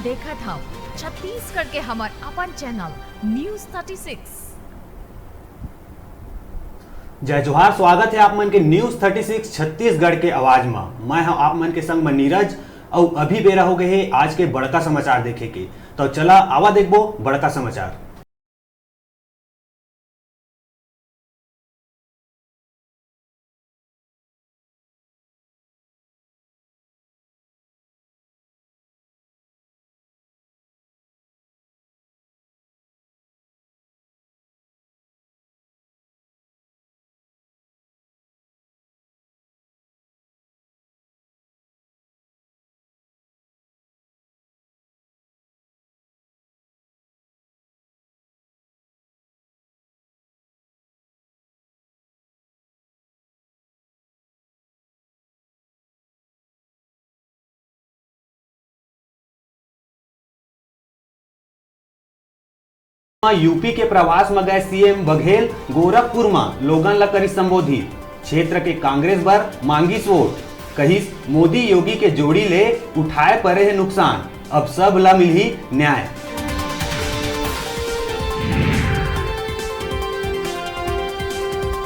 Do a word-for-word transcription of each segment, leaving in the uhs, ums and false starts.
देखत हव छत्तीसगढ़ के हमर अपन चैनल न्यूज़ थर्टी सिक्स। जय जोहार, स्वागत हे आप मन के न्यूज़ थर्टी सिक्स छत्तीसगढ़ के आवाज म। मैं हव आप मन के संग म नीरज, अउ अभी बेरा हो गए हे आज के बड़का समाचार देखे के। तो चला आवा देखबो बड़का समाचार। यूपी के प्रवास म गए सीएम बघेल गोरखपुर म लोगन ल करिस संबोधित। क्षेत्र के कांग्रेस बर मांगिस वोट, कहिस मोदी योगी के जोड़ी ले उठाए परे हे नुकसान, अब सब ल मिलही न्याय।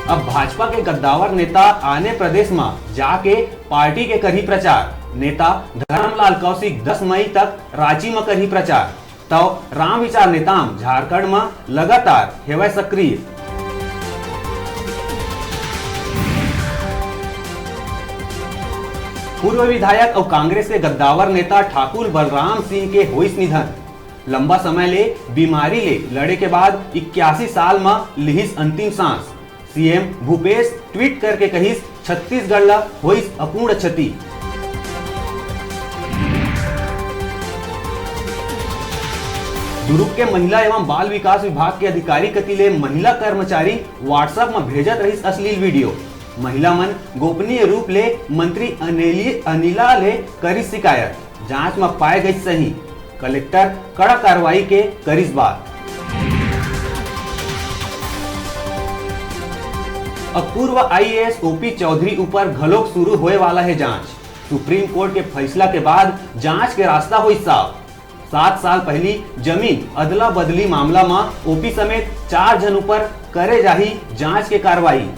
अब भाजपा के कद्दावर नेता आने प्रदेश म जाके पार्टी के करही प्रचार। नेता धर्मलाल कौशिक दस मई तक रांची म करही प्रचार। तव रामविचार नेताम झारखंड म लगातार हेवय सक्रिय। पूर्व विधायक अउ कांग्रेस के गद्दावर नेता ठाकुर बलराम सिंह के होइस निधन। लंबा समय ले बीमारी ले लड़े के बाद इक्यासी साल म लिहिस अंतिम सांस। सीएम भूपेश ट्वीट करके कहिस, छत्तीसगढ़ ल होइस अपूर्ण क्षति। दुर्ग के महिला एवं बाल विकास विभाग के अधिकारी कति ले महिला कर्मचारी WhatsApp म भेजत रहिस अश्लील वीडियो। महिला मन गोपनीय रूप ले मंत्री अनेली-, अनिला ले करिस शिकायत। जांच म पाए गइस सही। कलेक्टर कड़ा कार्रवाई के करिस बात। अब पूर्व आईएएस ओपी चौधरी ऊपर घलोक शुरू होए वाला हे जांच। सुप्रीम कोर्ट के फैसला के बाद जांच के रास्ता होइस साफ। सात साल पहिली जमीन अदला बदली मामला म ओपी समेत चार झन ऊपर करे जाही जांच के कार्रवाई।